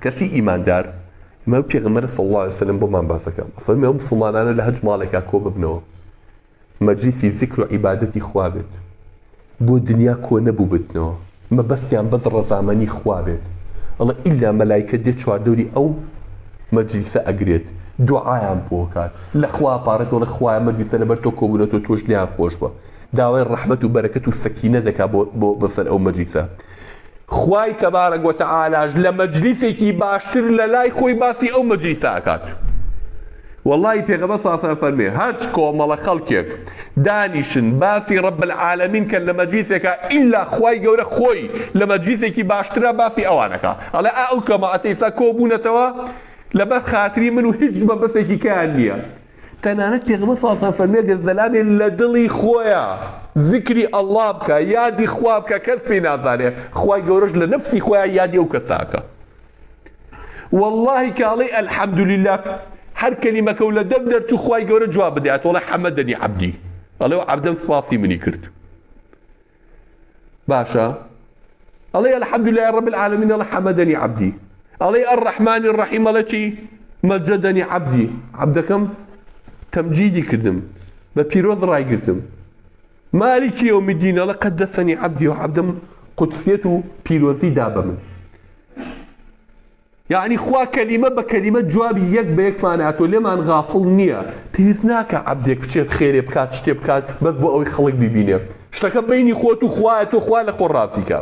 کەسی ئیماندار مە پێغەمبەر صلی اللە علیە وسلم بۆمان باس دەکا ئەفەرمێ ئەو موسڵمانانە لە هەچ ماڵێکا کۆ ببنەوە مەجلیسی زیکر و عیبادەتی خوا بێت بۆ دنیا کۆ نەبووبتنەوە مەبەستیان بەس ڕەزامەنی خوا بێت ئەڵێ ئیلا مەلایکە دێ چواردەوری ئەو مەجلیسە ئەگرێت دوعایان بۆ کات لە خوا پاڕێت وەڵێ خوایە مەجلیسە لەبەر تۆ کۆبوونەتەوە تۆش لێیان خۆش بە داوای ڕەحمەت و بەرەکەت و سەکینە دەکا بۆ بۆ بەسەر ئەو مەجلیسە خوای تبارک و تعالاش لە مەجلیسێکی باشتر لە لای خۆی باسی ئەو مەجلیسە ئەکات وەڵی پێغەمبەر صلی الله علیه و فەرمێ هەرچ کۆمەڵە خەڵکێک دانیشن باسی رب العالمین کەن لە مەجلیسێکا ئیلا خوای گەورە خۆی لە مەجلیسێکی باشترا باسی ئەوانەکا ئەڵێ ئا ئەو کەماعەتە ئیسا کۆبوونەتەوە لەبەر خاتری من و هیچ مەبەستێکی کەیان نییە تەنانەت پێغەمبەر صلی اللە علیە و سلم فەرمووی گەر زەلامێ لە دڵی خۆیا زیکری اللە بکا یادی خوا بکا کەس پێی نازانێ خوای گەورەش لە نەفسی خۆیا یادی ئەو کەسە ئەکا واللهی کە ئەڵێی الحمدللە هەر کەلیمەکە و لە دەم دەرچوو خوای گەورە جواب بدات وەڵێ حەمەدەنی عەبدی ئەڵێ و عەبدەم سوپاسی منی کرد باشە ئەڵێ الحمدلله رب العالمین ئەڵێ حەمەدەنی عەبدی ئەڵێ الرحمن الرحیم ئەڵێ چی مەجەدەنی عەبدی عەبدەکەم تەمجیدی کردم بە پیرۆز ڕایگرتم مالکی یوم الدین ئەڵێ قەدەسەنی عەبدی و عەبدەم قودسیەت و پیرۆزی دا بە من یەعنی خوا کەلیمە بە کەلیمە جوابی یەک بە یەکمان ئاتۆ لێمان غافڵ نییە پێویست ناکا عەبدێک بچێت خێرێ بکات شتێ بکات بەس بۆ ئەوەی خەڵک بیبینێ شتەکە بەینی خۆت و خوایە تۆ خوا لە خۆ ڕازی کە.